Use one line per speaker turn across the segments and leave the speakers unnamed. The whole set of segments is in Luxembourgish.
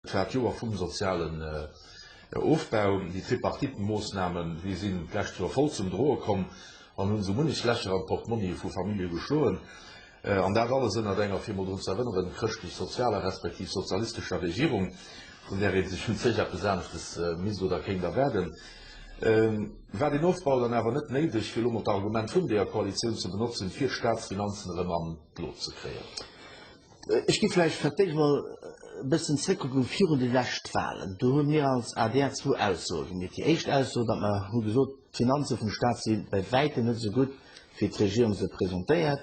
Et war d'Joer vum sozialen Ofbau. Déi Tripartite-Moossnamen, déi sinn d'lescht Joer voll zum Droe komm an hunn esou munnech Lächer an d'Portmonnië vu Famillje geschloen. An dat alles ënnert enger, fir emol drun ze erënneren, chrëschtlech-sozialer respektiv sozialistescher Regierung, vun där ee sech un sech eppes aneschtes misst oder kéint erwaarden. War deen Ofbau dann awer net néideg, fir elo mol d'Argument vun deeër Koalitioun ze benotzen, fir d'Staatsfinanzen erëm an d'Lot ze kréien?
Ech gi vläicht fir d'éischt emol e bëssen zréckkucken virun déi lescht Wahlen. Do hu mir als adr zwou Aussoe gemeet. Déi éischt Ausso, datt mer hu gesot, d'Finanze vum Stat si bei wäitem net esou gutt, wéi d'Regierung se presentéiert.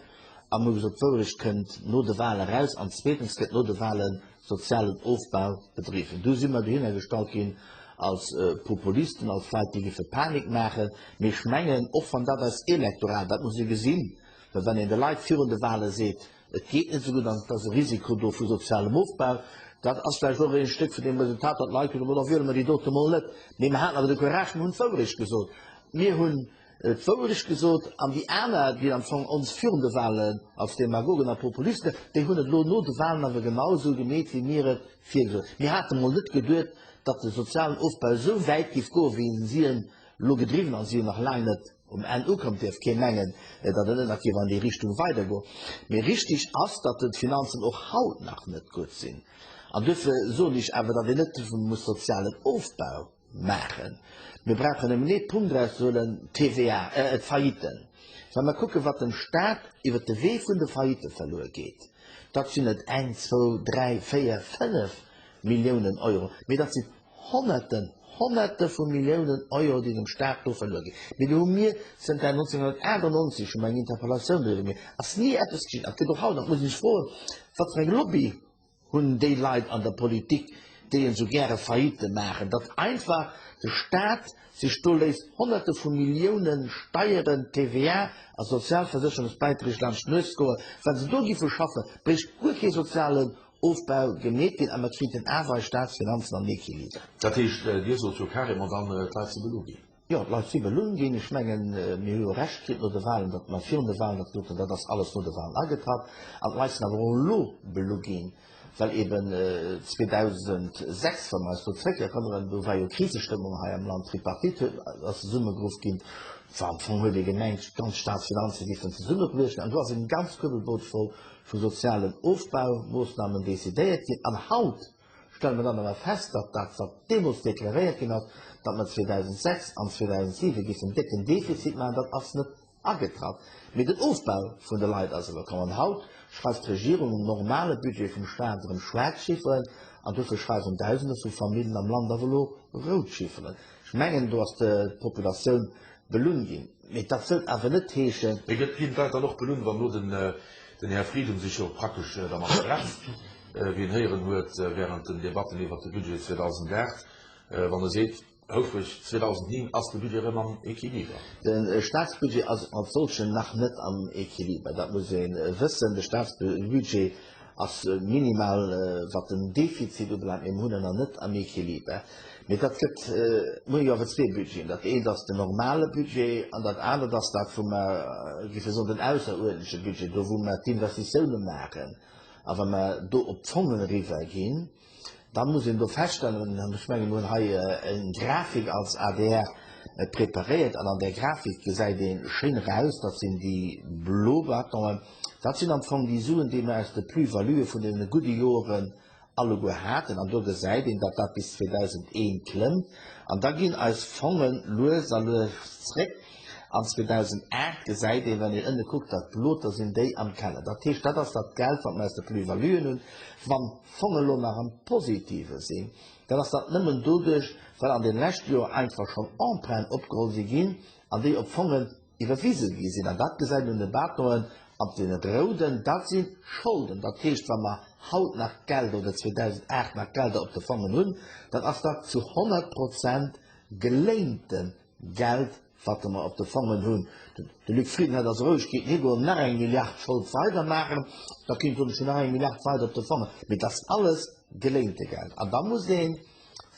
A mir hu gesot, d'Wourecht kënnt no de Wahle eraus. An zweetens gëtt no de Wahle sozialen Ofbau bedriwwen. Du si mer dohinner gestallt ginn als Populisten, als Leit, déi géife Panik maachen. Mee ech mengen, och wann dat eist Elektorat, dat muss ee gesinn, well wann een de Leit virun de Wahle seet, Et geet net esou gutt an et ass e Risiko do vu sozialem Ofbau. Dat ass vläicht och ee Stéck vun deem Resultat, datt d'Leit gesot hunn, da wiele mer déi dote mol net. Mee mer haten awer de Courage, mer hunn d'Wourecht gesot. Mir hunn d'Wourecht gesot an déi aner, déi am Fong ons virun de Wahlen als Demagogen a Populisten, déi hunn et elo no de Wahlen awer genau esou gemeet, wéi mir et virgesot hunn. Mir hate mol net geduet, datt de sozialen Ofbau esou wäit géif goen, wéi si en elo gedriwwen an si hunn nach laang net um Enn ukomm. Dierf kee mengen, datt et net nach géif an déi Richtung weidergoen. Mee richtig ass, datt d'Finanzen och haut nach net gutt sinn. An duerfir soen ech awer, datt een net muss sozialen Ofbau maachen. Mir brauchen nëmmen ee Punkt erauszehuelen, d'TVA, d'Failliten. Wa mer kucken, wat dem Stat iwwert de Wee vun de Faillitte verluer geet, dat sinn net eng, zwou, dräi, véier, fënnef Milliounen Euro, mee dat sinn Honnerten, Honnerte vu Milliounen Euro, déi dem Staat do verluer ginn. Mee do hu mir zënter 1998 hu mer eng Interpellatioun driwwer gemaach, ass ni eppes geschitt. An et gëtt och haut nach, muss ee sech froen, wat fir eng Lobby hunn déi Leit an der Politik, déi esou gäre Faillite maachen, datt einfach de Staat sech do léisst Honnerte vu Milliounen Steieren, TVA a Sozialversécherungsbäiträg laanscht d'Nues goen. Wa se do giffe schaffen, bréicht guer kee sozialen Ofbau gemeet ginn a mer kriten awer eis Staatsfinanzen an Equiliber.
Dat heescht, Dir sot jo carrément dann, d'Leit si belunn ginn.
Jo, d'Leit si belunn ginn. Ech mengen, mir hu jo Recht kritt no de Wahlen, datt mer virun de Wahlen dat gesot hunn. Dat ass alles no de Wahlen agetratt. An d'Leit sinn awer och elo belu ginn, well eben 2006, wa mer eis do zréckerënneren, do war jo Krisestëmmung hei am Land, d'Tripartite huet, ass zesummegeruff ginn, war am Fong huet ee gemengt, d'ganz Staatsfinanze géifen zesummebriechen an do ass en ganz Kuebelboot voll vu sozialen Ofbaumoossnamen decidéiert ginn. An haut stelle mer dann awer fest, datt dat, wat deemools deklaréiert ginn ass, datt mer 2006 an 2007 géifen décken Defizit maachen, dat ass net agetratt. Mee den Ofbau vun de Leit ass elo komm. An haut schreift d'Regierung um normale Budget vum Staat erëm schwaarz Chifferen an dofir schreiwen Dausende vu Famillen am Land awer elo rout Chifferen. Ech mengen, do ass d'Populatioun Belunn ginn. Mee dat wëllt awer net heeschen.
Mee gëtt, ginn d'Leit dann och belunn, wann elo den, den Här Frieden sech jo praktesch dermat stretzt, wéi een héieren huet während den Debatten iwwert de Budget 2008, wann e seet, houfreg, 2009 ass de Budget erëm am Equiliber?
De Staatsbudget ass als solchen nach net am Equiliber, dat muss ee wëssen. De Staatsbudget ass minimal, wat den Defizit ubelaangt, mee mir hunn en nach net am Equiliber. Mee dat gëtt, mir hu jo awer zwee Budgeten, dat eent ass den normale Budget an dat anert ass dat, wou mer, géife soen, den ausseruerdentleche Budget, do wou mer d'Investitioune maachen. A wa mer do op d'Fongen eriwwerginn, da muss een do feststellen, an ech mengen, mir hunn hei eng Grafik als adr preparéiert, an an där Grafik gesäit ee schéin eraus, dat sinn déi blo Bâtonen, dat sinn am Fong déi Suen, déi mer aus de Plus-valuë vun deene gudde Joren alleguer haten. An do gesäit een, datt dat bis 2001 klëmmt. An da ginn eis Fonge lues a lues zréck. An 2008 gesäit een, wann een ënne kuckt, dat blot, da sinn déi am Keller. Dat heescht, dat ass dat Geld, wat mer aus de Plus-valuen hunn. Wann d'Fonge elo nach am Positive sinn, dann ass dat nëmmen doduerch, well an deene leschte Joer einfach schonn Emprunten opgeholl si ginn an déi op Fongen iwwerwise gi sinn. An dat gesäit een un de Bâtonen an deene rouden, dat si Scholden. Dat heescht, wa mer haut nach Gelder oder 2008 nach Gelder op de Fongen hunn, dann ass dat zu 100 Prozent geléinte Geld, wat mer op de Fongen hunn. De Luc Frieden hätt also roueg kéinten higoen, nach eng Milliard Schold weidermaachen, da kéint soen, ech hunn nach eng Milliard weider op de Fongen. Mee dat ass alles geléinte Geld. An da muss ee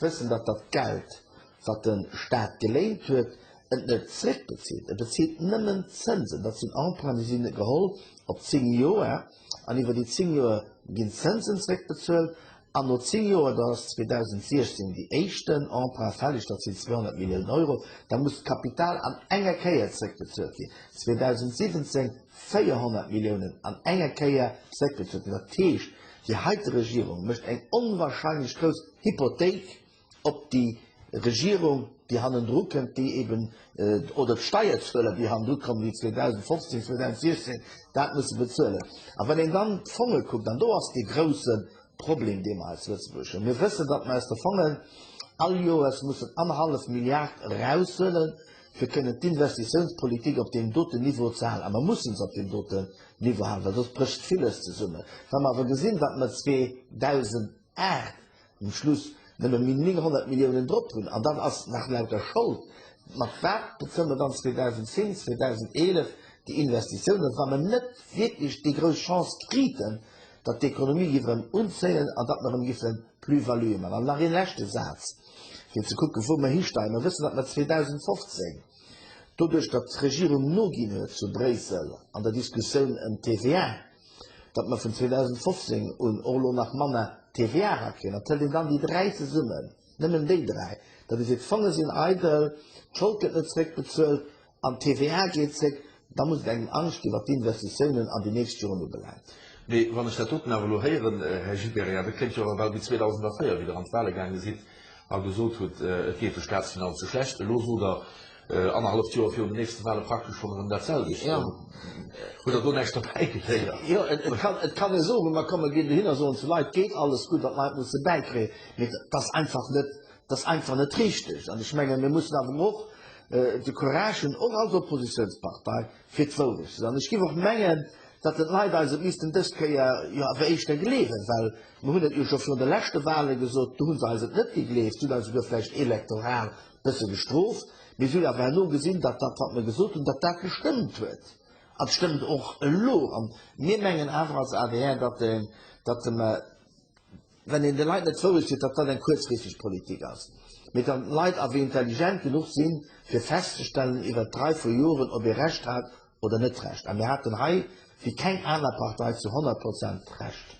wëssen, datt dat Geld, wat de Staat geléint huet, et net zréckbezilt. E bezilt nëmmen d'Zënsen. Dat sinn Emprunten, déi sinn geholl op 10 Joer an iwwer déi 10 Joer ginn d'Zënsen zréckbezuelt. An no 10 Joer, dat ass 2016 déi éischten Emprunt fälleg, dat sinn 200 Milliounen Euro, da muss d'Kapital an enger Kéier zréckbezuelt ginn. 2017 400 Milliounen an enger Kéier zréckbezuelt ginn. Dat heescht, déi heite Regierung mécht eng onwahrscheinlech grouss Hypothéik op déi Regierung, déi hannendru kënnt, déi eben, oder d'Steierzueler, déi hannendru kommen, déi 2015, 2016 dat musse bezuelen. A wann een dann d'Fonge kuckt, an do ass dee grousse Problem, dee mer hei zu Lëtzebuerg hunn, Mir wëssen, datt mer aus de Fongen all Joers mussen annerhallef Milliard eraushuelen, fir kënnen d'Investitiounspolitik op deem doten Niveau ze halen. A mer mussen se op deem doten Niveau halen, well soss brécht villes zesummen. Wa mer awer gesinn, datt mer 2008 um Schluss nëmme méi 900 Milliounen drop hunn, an dat ass nach lauter Schold, mat wat bezuele mer dann 2010, 2011 déi Investitiounen, wa mer net wierklech déi grouss Chance kriten, datt d'Ekonomie géif erëm unzéien an datt mer erëm géife Plus-valuë man. An nach ee leschte Saz, fir ze kucken, wou mer histeieren. Mer wëssen, datt mer 2015, doduerch datt d'Regierung noginn huet zu Bréissel an der Diskussioun ëm d'TVA, datt mer vun 2015 un och elo nach manner TVA erakriegen. An et hëlt een dann déi dräi zesummen, nëmmen déi dräi, datt ee seet, d'Fonge sinn eidel, d'Schold gëtt net zréckbezuelt an d'TVA geet zréck, da muss et engem Angscht ginn, wat d'Investitiounen an déi nächst Joren ubelaangt.
Mee wann ech dat doten awer elo héieren, Här Gibéryen, dat kléngt jo awer bal wéi 2004, wéi Der an d'Wahle gaange sidd a gesot hutt, et geet de Staatsfinanze schlecht. Elo sot Der annerhalleft Joer virun den nächste Wahle praktesch schonn erëm dat selwecht. Hutt Der do näischt derbäi geléiert?
Jo, et kann ee soen, mer komme ginn dohin a soen zu Leit, geet alles gutt, an d'Leit musse bäikréien. Mee dat ass einfach net, dat ass einfach net richteg. An ech mengen, mir mussen awer och de Courage hunn, och als Oppositionspartei, fir d'Wourecht ze soen. An ech géif och mengen, datt d'Leit eis et missten dës Kéier jo awer éischter gleewen, well mer hunn et jo scho virun de leschte Wahle gesot, do hu se eis et net gegleeft, si hunn eis souguer vläicht elektoral bësse gestrooft, mee si hunn awer herno gesinn, datt dat, wat mer gesot hunn, datt dat gestëmmt huet. An et stëmmt och elo. An mir mengen awer als adr, datt, datt mer, wann een de Leit net d'Wourecht seet, datt dat eng kuerzfristeg Politik ass, mee datt d'Leit awer intelligent genuch sinn, fir festzestellen iwwert d'Rei vu Joren, ob ee Recht hat oder net Recht. A mir haten hei, wéi keng aner Partei, zu 100 Prozent Recht.